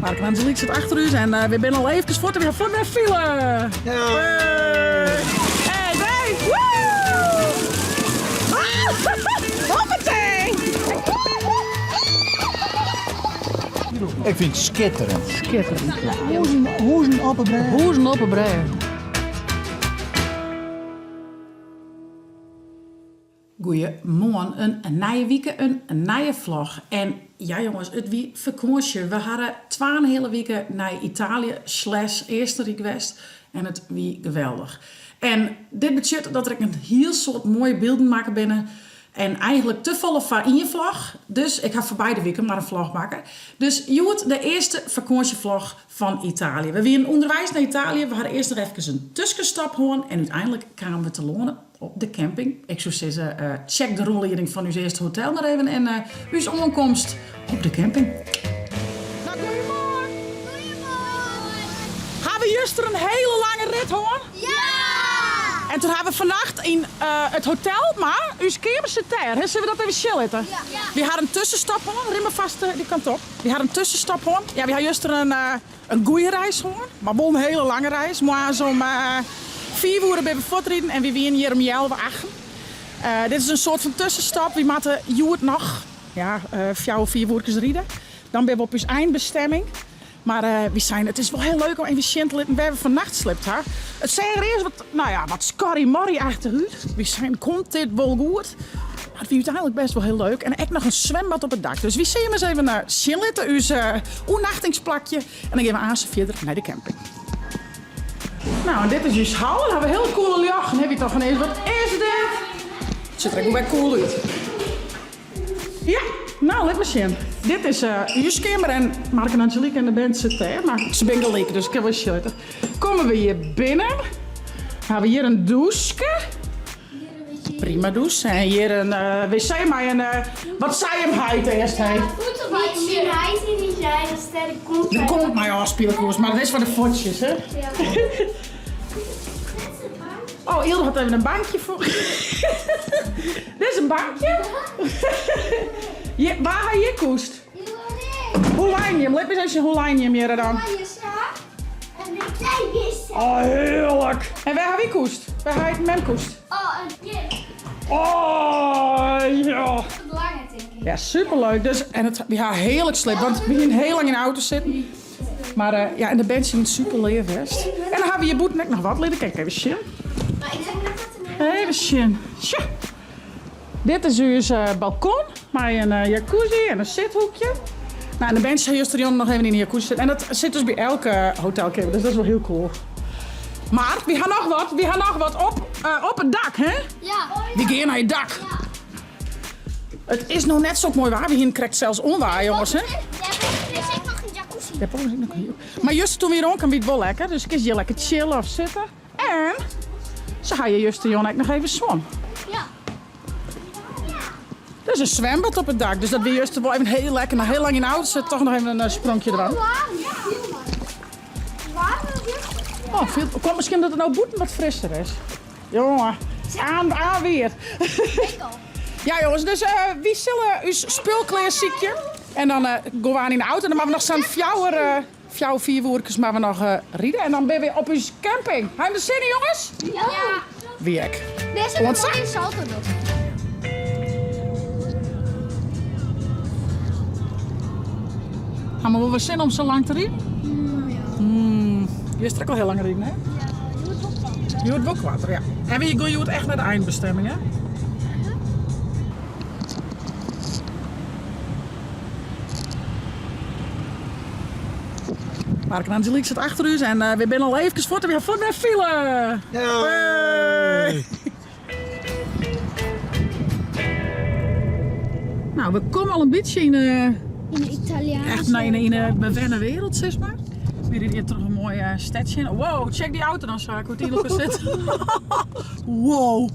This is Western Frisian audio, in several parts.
Mark en Angelique sit achter ús en wy binne al eefkes fuort en wy ha fuort wer file. Hey, hey, woe! Hoppatee! Ik fyn it skitterend. Skitterend. Hûzen, hûzen op 'e brêge. Hûzen op 'e brêge. Goeiemoarn, in nije wike, in nije vlog. En ja jonges, it wie fakânsje. We hawwe twaenheale wike nei Italië slash Eastenryk west en it wie geweldich. En dit betsjut dat der ek in hiel soad moaie bylden makke binne. En eigenlik te folle foar ien vlog, dus ik ha foar beide wiken mar in vlog makke. Dus hjoed de earste fakânsjevlog fan Italië. We wienen ûnderweis nei Italië, we hawwe earst noch efkes in tuskenstop hân en úteinlik kamen we telâne op de camping. Ik soe sizze, check de rûnlieding fan ús earste hotel mar even en ús oankomst op de camping. Nou, goeiemoarn! Goeiemoarn! Ha we juster in hele lange rit hân? Ja! En toen ha we fannacht yn it hotel, mar ús keamer sit dêr. Hè, sille we dat even sjen litte? Ja. Wy ha in tuskenstop hân. Rin mar fast dy kant op. Wy ha in tuskenstop hân. Ja, wy ha juster in In goeie reis hân, mar wol in hiele lange reis. Moarns om fiif oere binne we fuortriden en wy wiene hjir om healwei achten. Dit is in soart fan tuskenstop. Wy moatte hjoed noch ja, fjouwer, fiif oerkes ride. Dan binne we op ús einbestemming. Mar wy seinen, it is wol hiel leuk om even sjen te litten wêr we fannacht sliept ha. It seach der earst wat, no ja, wat skorry-morry-achtich út. Wy seinen, komt dit wol goed? Mar it wie úteinlik best wol hiel leuk. En ek noch in swembad op it dak. Dus wy sille jim ris even sjen litte, ús oernachtingsplakje. En dan gean we aanst fierder nei de camping. Nou, en dit is ús hal. Dan ha we hiel coole ljochten. Hawwe wy toch ineens, wat is dit? It sjocht der ek wol wer cool út. Ja, nou, lit mar sjen. Dit is ús keamer en Mark en Angelique en de band sit dêr. Mar se binne gelyk, dus ik kin wol sjen litte. Komme we hjir binnen, ha we hjir in dûske. Prima dûs. En hjir in wc mei in, wat sei jim heit earst? Hè? Myn heit dy sei dat sterk kont. De kont mei ôfspiele koest, mar dat is foar de fuotsjes, hè? Ja. Oh, Ilde hat even in bankje foar. Dit is in bankje. Hjir, wa ha hjir koest? Hoe leine jim? Lit my ris even sjen, hoe leine jim hjir dan? Oh, hearlik. En wêr ha wy koest? Wêr ha heit en mem koest? Oh, ja. Ja, superleuk. Dus, en it, wy ha hearlik sliept, want we hiene hiel lang yn de auto sitten. Mar eh, ja, en de bern syn super leaf west. En dan ha we hjir bûten ek noch wat litte. Kijk even sjen. Even sjen. Sja. Dit is ús balkon mei in jacuzzi en in sithoekje. Nou, en de bern ha justerjûn noch even yn de jacuzzi sitten. En dat sit dus by elke hotelkeamer, dus dat is wol hiel cool. Mar wy ha noch wat, wy ha noch wat op, op it dak, hè? Ja. Wy gean nei it dak. It is no net sok moai waar, wy hiene krekt sels ûnwaar, jonges, hè? Dêr is ek noch in jacuzzi. Dêr is ek noch in Mar juster toen we hjir oankamen wie it wol lekker, dus kinst hjir lekker chille of sitte. En se ha hjir justerjûn ek noch even swom. Ja. Der is in zwembad op it dak, dus dat wie juster wol even hiel lekker. Na hiel lang yn de auto sitte, toch noch even in spronkje dwaan. Oh, fielt, komt miskien dat it no bûten wat frisser is. Jonge, aan, aan weer. Ja jongens, dus uh, wy sille ús spul klear sykje. En dan uh, gean we oan yn de auto. En dan moatte we noch sa'n fjouwer, uh, fjouwer, fiif oerkes moatte we noch uh, ride. En dan binne we op ús camping. Ha jim der sin yn jonges? Ja. Wy ek. Dêr sit in mooie salto nog. Ha we wol wer sin om sa lang te riden? Mm, ja. Mm, juster ek al hiel lang riden, hè? Ja, hjoed wol koarter. Hjoed wol koarter, ja. En wy gean hjoed echt nei de einbestemming, hè? Mark en Angelique sit achter ús en uh, wy binne al eefkes fuort en wy ha fuort wer file. Hey. Nou, we komme al in bytsje yn de... Yn de Italiaanse... Echt yn de, yn de bewenne wereld, sis mar. We ride hjir troch in moai eh, stedsje. Wow, check dy auto dan, Saak, hoe't dy yn elkoar sit. wow.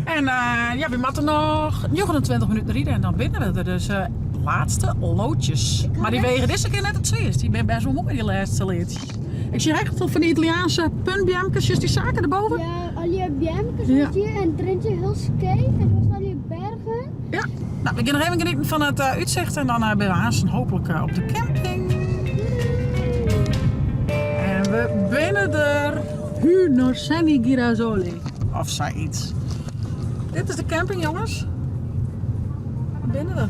En uh, ja, we moatte noch 29 minuten ride en dan binne we der. Dus uh, laatste loodjes. Mar dy wegen dizze kear net it swierst. Dy binne best wol moai, dy lêste leadsjes. Ik sjoch echt fan dy Italiaanse puntbeamkes, just dy saken derboven. Ja, al dy beamkes ja. hier en het rint hier hiel skeef en er was al die bergen. Ja, nou, we gaan nog even genieten van het uh, uitzicht en dan uh, binne we aanst hopelijk uh, op de camping. We binne der. Hu Norseni Girasoli. Of sayts. Dit is de camping, jongens. We binne der.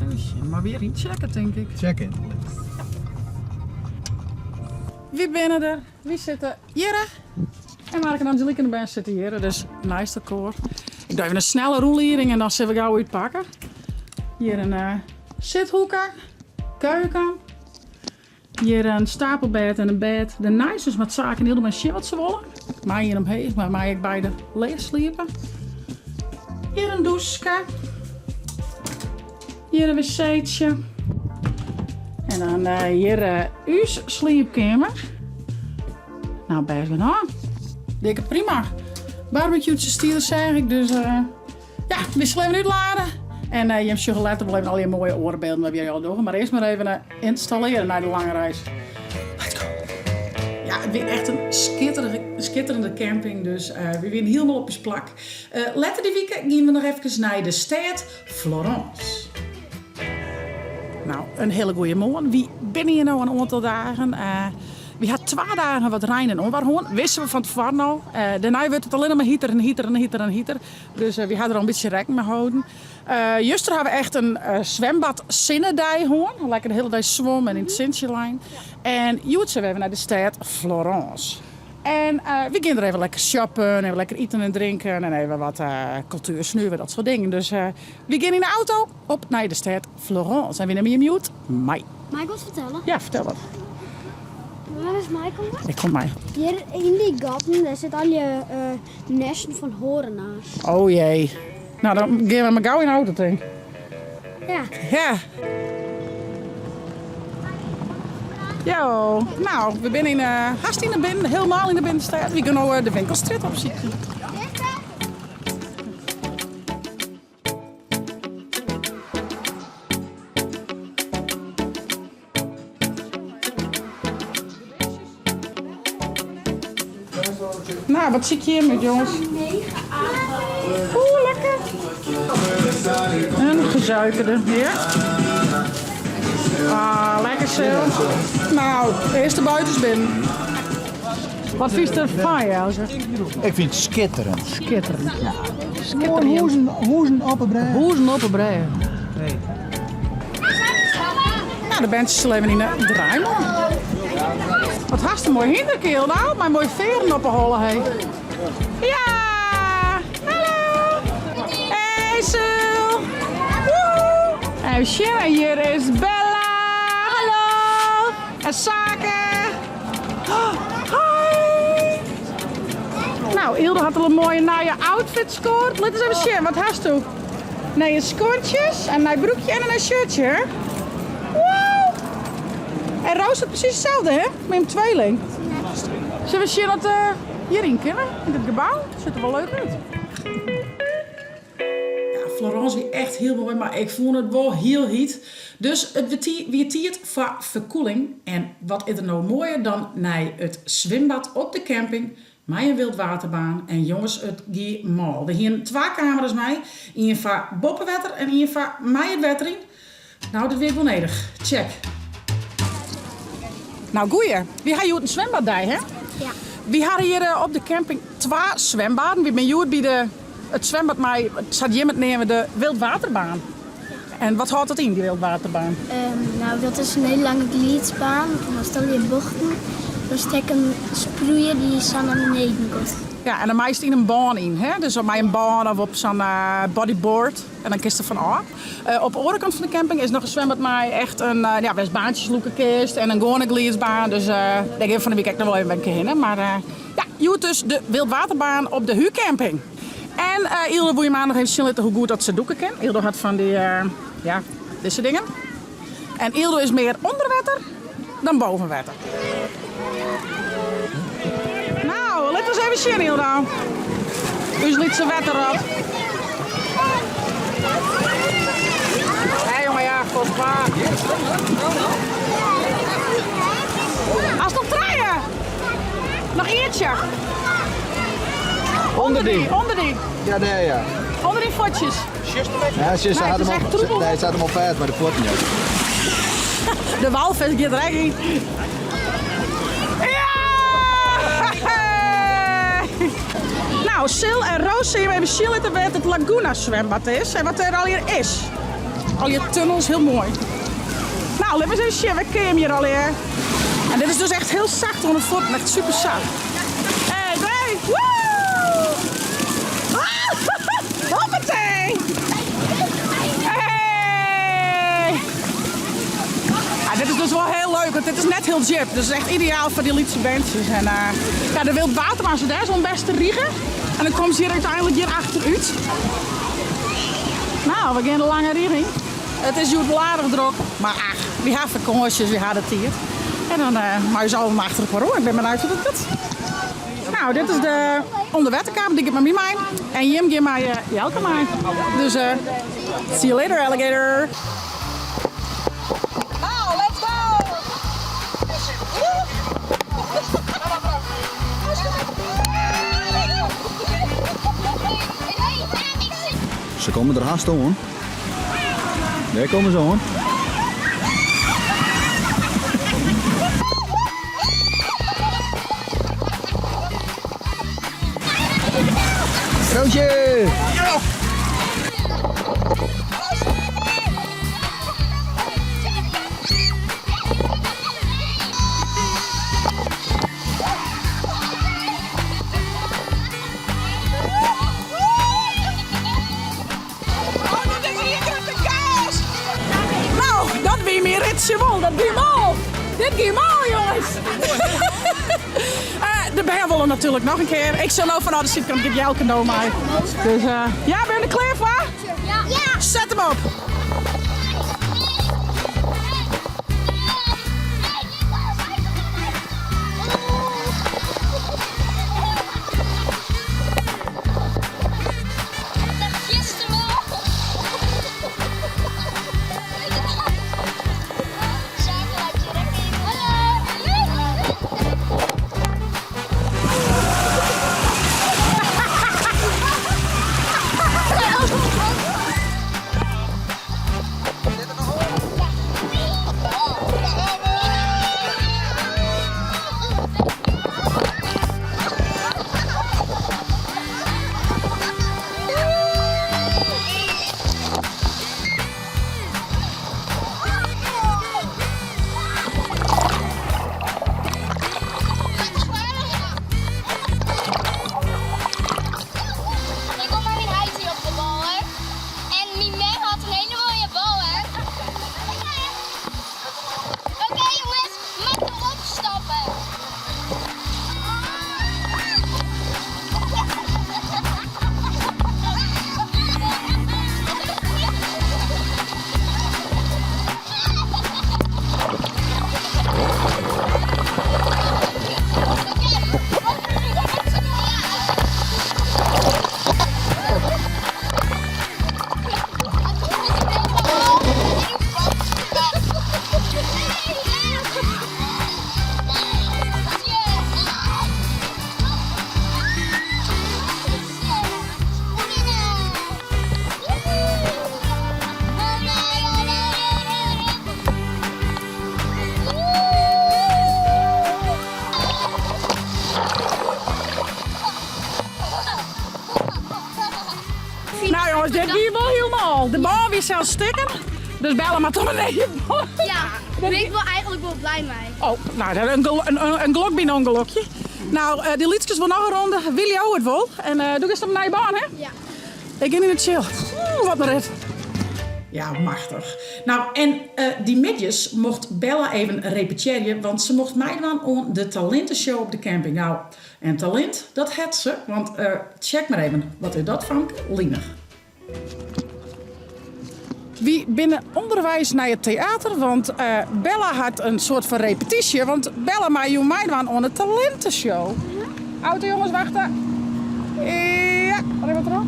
Even sjen, mar wer ynchecke, tink ik. Check in. Wy binne der. Wy sitte hjirre. En Mark en Angelique en de bern sitte hjirre, dus neist elkoar. Ik doe even in snelle rûnlieding en dan sille we gau útpakke. Hjir in eh, sithoeke, keuken. Hjir in stapelbêd en in bêd. Derneist dus moat Saak en Hilde mar sjen wat se wolle. Mei ien omheech, mar mei ek beide leech sliepe. Hjir in dûske. Hjir in wc'tsje. En dan eh, hjir eh, ús sliepkeamer. Nou, bêst genôch. Dikke prima. Barbecue'tje stiet der, seach ik. Dus eh, ja, we sille even útlade. En uh, jim sjogge letter wol even al dy moaie oare bylden wat wy al dogge. Mar earst mar even uh, ynstallearje nei de lange reis. Let's go. Ja, it wie echt in skitterige, skitterende camping. Dus uh, we wiene hielendal op ús plak. Uh, letter dy wike giene we noch efkes nei de stêd Florence. Nou, in hiele goede moarn. Wy binne hjir no in oantal dagen. Uh, wy ha twa dagen wat rein en ûnwaar hân. Wisten we fan tefoaren al. Uh, dêrnei wurdt it allinne mar hiter en hiter en hiter en hiter. Dus uh, wy ha der al in bytsje rekken mei holden. Uh, juster ha we echt in uh, swembad sinnedei hân. Lekker de hiele dei swom en yn it sintsje lein. En hjoed sille we even nei de stêd Florence. En uh, we gean der even lekker shoppen, even lekker iten en drinken en even wat uh, kultuer snuve, dat soart dingen. Dus uh, we gean yn de auto op nei de stêd Florence. En wy nimme jim hjoed mei. Mei ik wat fertelle? Ja, fertel wat. Wêr is Michael? Ik kom mei. Hjir yn dy gatten, dêr sit al je uh, nesten fan horenaars. Oh jee. Nou, dan gean we mar gau yn de auto, tink. Ja. Ja. Jo, nou, we binne yn, uh, hast yn de binnen, hielendal yn de binnenstêd. We gean no uh, de winkelstrjitte opsykjen. Nou, wat sykje jim út, jongens? Oeh, lekker. Een gesuikerde, ja. Ah, lekker zo. Nou, de earste buit is binnen. Wat fynst derfan, Jelze? Ik fyn it skitterend. Skitterend. Ja. Skitterend. Hûzen, hûzen op 'e brêge. Hûzen op 'e brêge. Nou, de berntsjes sille even yn de draaimole. Wat hast in moai hynderkeal nou, mei moaie fearren op 'e holle, hé. Ja! Hallo! Hey Sil! Woehoe! Even sjen, en hjir is Bella! Hallo! En Sake! Oh, hi! Nou, Ilde hat al in moaie nije outfit scoord. Lit ris even sjen, wat hasto? Nije skuortsjes, in nij broekje en in nij shirtje, hè? Wow! En Roos hat presys itselde, hè? Mei in tweeling. Sille we sjen oft we hjiryn kinne, yn dit gebou? Sjocht der wol leuk út. Ja, Florence wie echt hiel moai, mar ik fûn it wol hiel hyt. Dus it wie tiid foar ferkoeling. En wat is der no moaier dan nei it swimbad op de camping mei in wildwaterbaan. En jonges, it gie mâl. We hienen twa kamera's mei, ien foar boppe wetter en ien foar mei it wetter yn. Nou, dat wie ek wol nedich. Check. Nou, goeie. Wy ha hjoed in swimbaddei, hè? Ja. Wy ha hjir eh, op de camping twa swimbaden. Wy binne hjoed by de, it swimbad mei, sa't jim it neame, de wildwaterbaan. En wat hâldt dat yn, dy wildwaterbaan? Um, nou, dat is in hiele lange gliidbaan. Dan stel je bochten. Dan stek in sproeier dy't sa nei beneden komt. Ja, en dan meist yn in bân yn, hè? Dus mei in bân of op sa'n eh, bodyboard. En dan kinst der fan ôf. Uh, op de oare kant fan de camping is noch in swimbad mei echt in, uh, ja, wêr'tst baantsjes lûke kinst en in gewoane gliidsbaan. Dus uh, dêr gean we fan de wike ek noch wol even in kear hinne. Mar uh, ja, hjoed dus de wildwaterbaan op de húscamping. En uh, Ilde woe jim noch even sjen litte hoe goed dat se dûke kin. Ilde hat fan dy, uh, ja, dizze dingen. En Ilde is mear ûnder wetter dan boven wetter. Nou, lit ris even sjen, Ilde. Ús lytse wetterrot. Hé jongen, ja, kost waar. Hast noch trije? Noch ientsje. Onder die. Onder die. Ja, dêr ja. Onder dy fuotsjes. Ja, ze Nee, hat it is him echt al, troebel. nee, se hat him al fêst mei de fuotten. Ja. De walvis giet der ek yn. Ja! Nou, Sil en Roos sille even sjen litte wêr't it Laguna zwembad is en wat der allegear is. Allegear tunnels, hiel moai. Nou, lit my ris even sjen, wêr kinne jim hjir allegear? En dit is dus echt hiel sacht oan de fuotten, echt super sacht. Hey, hey, woe! Ah, hoppatee! Hey! Ja, dit is dus wol hiel leuk, want dit is net hiel djip. Dus echt ideaal foar dy lytse berntsjes. En uh, ja, de wildwaterbaan dêr is wol in bêste rige. En dan komt se hjir úteinlik hjir achterút. Nou, we gean de lange rige yn. It is hjoed wol aardich drok, mar ach, wy ha fakânsjes, wy ha de tiid. En dan uh, mei ús allen achter elkoar oan. Ik bin benijd hoe't it giet. Nou, dit is de ûnderwetterkamer, dy giet mei my mei. En jim gean mei uh, Jelke mei. Dus uh, see you later, alligator. Nou, let's go! Se komme der hast oan. Dêr komme se oan. Roosje! Oh, dit is ien grutte chaos! Nou, dat wie myn ritsje wol. Dat gie mâl. Dit gie mâl, jonges. Uh, de bern wolle natuerlik noch in kear. Ik sil no fanôf de sydkant giet Jelke no mei. Dus uh, ja, ben je der klear foar? Ja. Set him op. Ik kom mei myn heit hier op de bal, hè. En myn mem hat in hiele moaie bal, hè. Oké jongens, moatte we opstappe. Nou jongens, dit wie wol hielendal. De bân wie sels stikken, dus Bella moat om in nije bân. Ja, ben ik wol eigentlik wol blij mei. Oh, nou, in, in, in gelok by in ûngelokje. Nou, uh, dy lytskes wol noch in ronde. Willy it wol. En uh, do giest op in nije bân, hè? Ja. Ik gean yn it tsjil. Oeh, wat in rit. Ja, machtich. Nou, en uh, dy middeis mocht Bella even repetearje, want se mocht meidwaan oan de talinteshow op de camping. Nou, en talint, dat hat se, want uh, check mar even, wat is dat famke? Linich. Wy binne ûnderweis nei it teater, want uh, Bella hat in soart fan repetysje, want Bella mei jûn meidwaan oan de talinteshow. Auto jongens, wachte. Ja, wat even erop.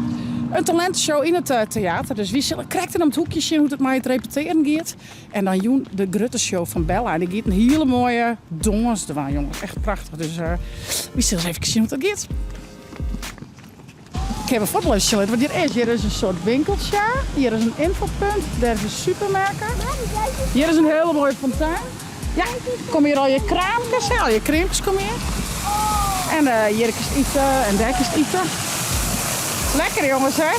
In talinteshow yn it teater, dus wy sille krekt om it hoekje sjen hoe't it mei it repetearen giet. En dan jûn de grutte show fan Bella. En dy giet in hiele moaie dâns dwaan, jongens. Echt prachtich. Dus uh, wy sille ris even sjen hoe't dat giet. Ik kin fuort sjen litte wat hjir is. Hjir is in soart winkeltsje. Hjir is in ynfopunt. Dêr is in supermerk. Hjir is in hiele moaie fontein. Ja, kom hjir al je kraampkes, al je kreampkes kom hjir. En uh, hjir kinst ite en dêr kinst ite. Lekker jonges, hè?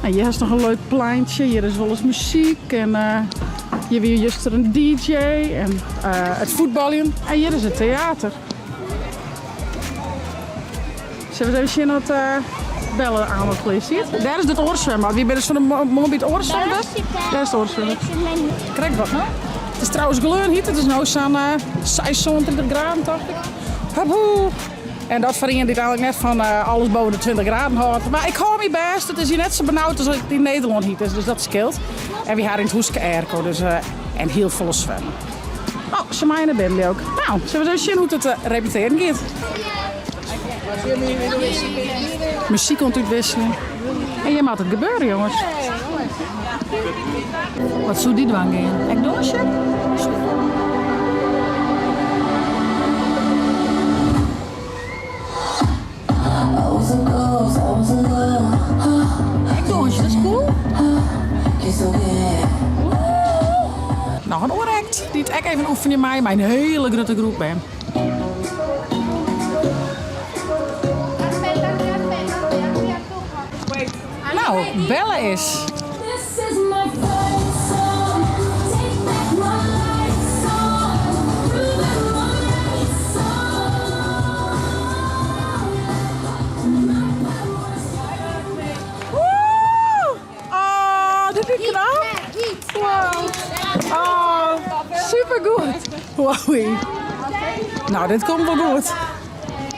Nou, hjir is noch in leuk pleintje. Hjir is wolris muzyk en uh, hjir wie juster in DJ en uh, it fuotbaljen. En hjir is it teater. Sille we even sjen wat uh, Belle aan het klear siet? Dêr is it oare swimbad. Wy binne dus fan 'e moarn by it oare swimbad. Dêr is it oare swimbad. Krekt wat, no? It is trouwens gleon It is no sa'n uh, 36 graden, tocht ik. Hup, En dat foar ien dy't eigentlik net fan uh, alles boven de 20 graden hâldt. Mar ik hâld my bêst. It is hjir net sa benaud as it yn Nederlân hyt is, dus dat skeelt. En wy hawwe yn it húske airco, dus, uh, en hiel folle swimme. Oh, se meie nei binnen ook. Nou, sille we even sjen hoe't it uh, repetearjen giet. Muzyk oan it útwikseljen. En hjir moat it gebeuren, jonges. Wat soe dy dwaan gean? Ek dûnsje? Ek dûnsje, dat is cool. Noch in oar act dy't ek even oefenje mei mei in hiele grutte groep bern. Nou, Belle is. Oh, dit is knap. Wow. Oh, supergoed. Wow. Nou, dit komt wol goed.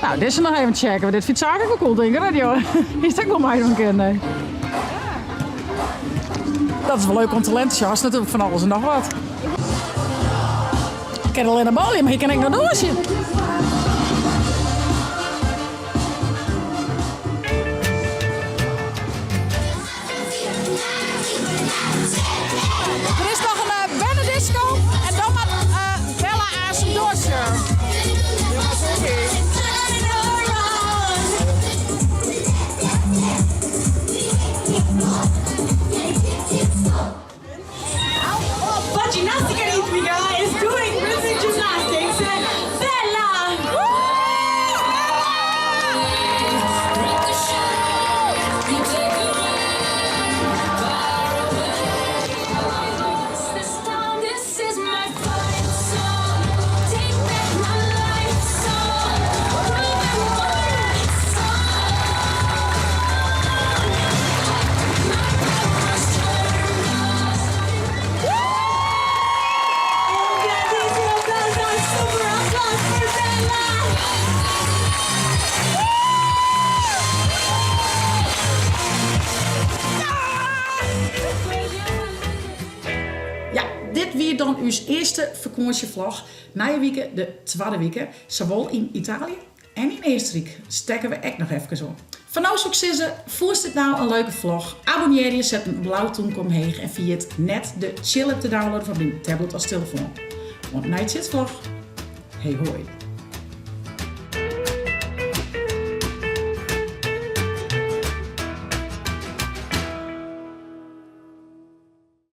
Nou, dit is noch even checken. Dit fynt Saak wol cool, tink ik. Hè, joh. Is dat wol meidwaan kinnen. Dat is wol leuk om te learen. Ja, is natuerlik fan alles en noch wat. Ik kin allinnich bowlje, mar ik kin ek noch dûnsje. Der is noch in uh, bernedisco en dan moat uh, Bella aanst dûnsje. But Ginnastica Ritmica is doing rhythmic gymnastics. Bella! This is my fight song. Take back my life song. Prove I'm right song. My power's turned on. Un grandissimo applauso, un super applause for Bella! Ja, dit wie dan ús earste fakânsjevlog. Nije wike de twadde wike. Sawol yn Italië en yn Eastenryk stekke we ek noch efkes oan. Foar no soe ik sizze, fûnst dit no in leuke vlog? Abonnearje, set in blau tûmke omheech en ferjit net de Chill app te downloaden foar dyn tablet of telefoan. Oant nei tsjit vlog. Hey hoi.